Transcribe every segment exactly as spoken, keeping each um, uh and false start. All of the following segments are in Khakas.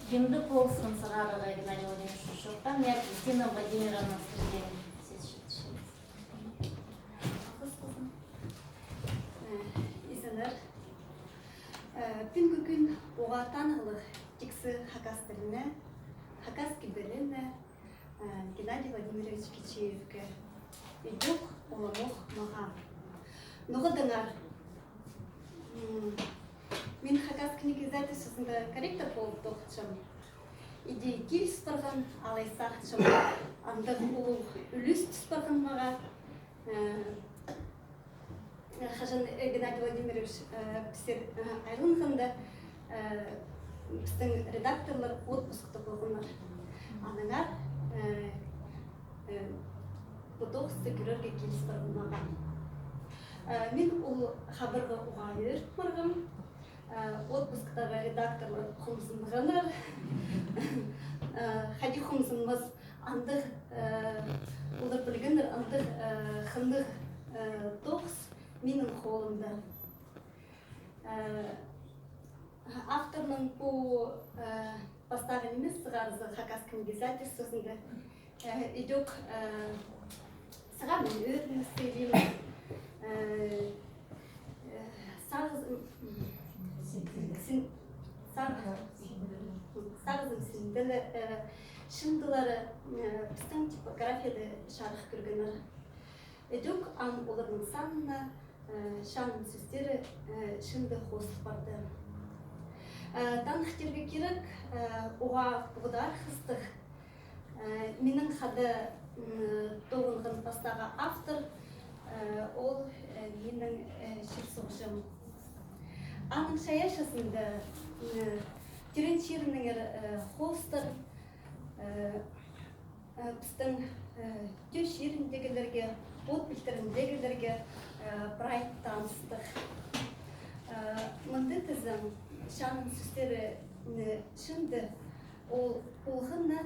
Кемді полысхан сығарарға Геннадий Владимирович чоохтаан, я Кристина Владимировна Стрелянина сӧс читчебіс. Алғыс, кізім. Э, изеннер. Э, пӱӱнгі кӱн уғаа танығлығ тиксі хакас тіліне, хакас кибеліне, э, Геннадий Владимирович Кичеевке. Идӧк уламох мағаа. Ноға дыңар. М, мин Хакас книга издательствозында корректор полып тоғынчам. Иди киліс парған, алай сағынчам, андағ улуғ ӱлӱс тӱс парған мағаа. Э, хаҷан, э, Геннадий Владимирович, э, пістер, э, айланғанда, э, пістің редакторлар отпускта полғаннар. Аннаңар, э, э, пу тоғысты кӧрерге киліс парған мағаа. Э, мин ол хабарға уғаа ӧрініп парғам. Э, отпусктағы редакторлар хомзынғаннар. Э, хайди хомзынмас, андағ, э, олар пілгеннер, андағ, э, хынығ, э, тоғыс минің холымда. Э, авторның пу, э, пастағы нимес сығарызы Хакас книга издательствозында. Э, идӧк, э, сағам ӧріністіг, э, э, сағызым, син-, сағ-, сағызым синде ле, э, чындылары, э, пістің типографияда чарых кӧргеннер. Идӧк ам оларның санына Э, чаның сӧстері, э, чынды хоостап парды. Э, таныхтирға кирек, э, уғаа пу хада арғыстығ, э, минің хада, м, тоғынған пастағы автор, э, ол, э, минің, э, чир-суғҷым. Аның чайаачызында, м, тӧреен чирінеңер, э, хоостар, э, Э, пістің, э, тӧс чиріндегілерге, от пилтіріндегілерге, э, прай таныстығ. Э, мында тізең, чаның сӧстері, м, чынды, ол полған на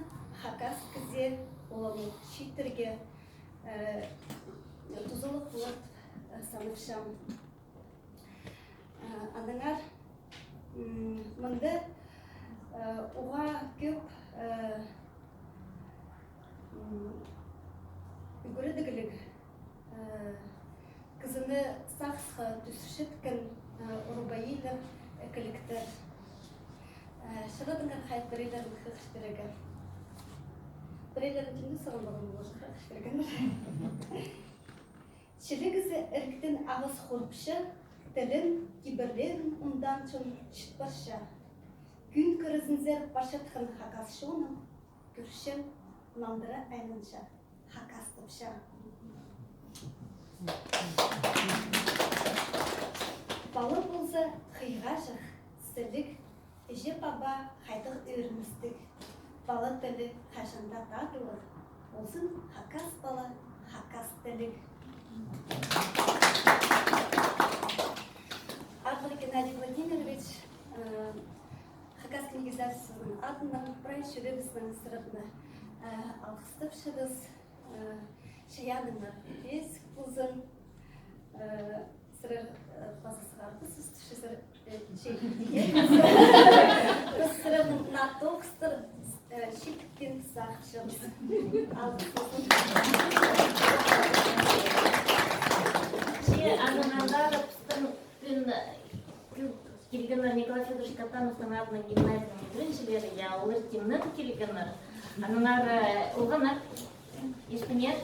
хакас кізее, оланы чииттерге, э, тузалығ полар, э, санапчам. Э, аннаңар, м, мында, э, уғаа кӧп, э, м, ӱгредігліг, э, кізіні сағысха тӱсірчеткен, э, рубаилар, э, кіліктер. Э, чырадыңар хай пірелерін хығырып пирерге. Пірелерін тимнеп салған полған, ол уже хығырып пиргеннер. Чілігізі іріктең ағас хорыпча, тілін, кибірлерін ундаан чон чіт парча. Кӱн кірізінзер парчатхан хакас чоны, кӧрчем, нандыра айланча, хакас тапча. Пала полза хыйғаҷах, сіліг, Іҷе-паба хайдағ ӧріністіг. Пала тілі хаҷан даа тадылығ. Ползын хакас пала, хакас тіліг. Аарлығ Геннадий Владимирович, э, Хакас книга издательствозының адынаң прай чӱрегібістің сыртына, э, алғыстапчабыс. Э, чайааныңар пеезік ползын. Э, сірер, э, паза сығарғы сӧс тіпчезер, э, че идея. Піс сірернің наа тоғыстар, э, читікпин сағынчабыс. Алғыс ползын. Че аның андар пістің пӱӱн, э, килгеннер Николай Фёдорович Катановтың адынаң гимназияның ӱгренҷілері, я, олар тимнеп килгеннер. Аннаңар, э, олғаннар, испинер,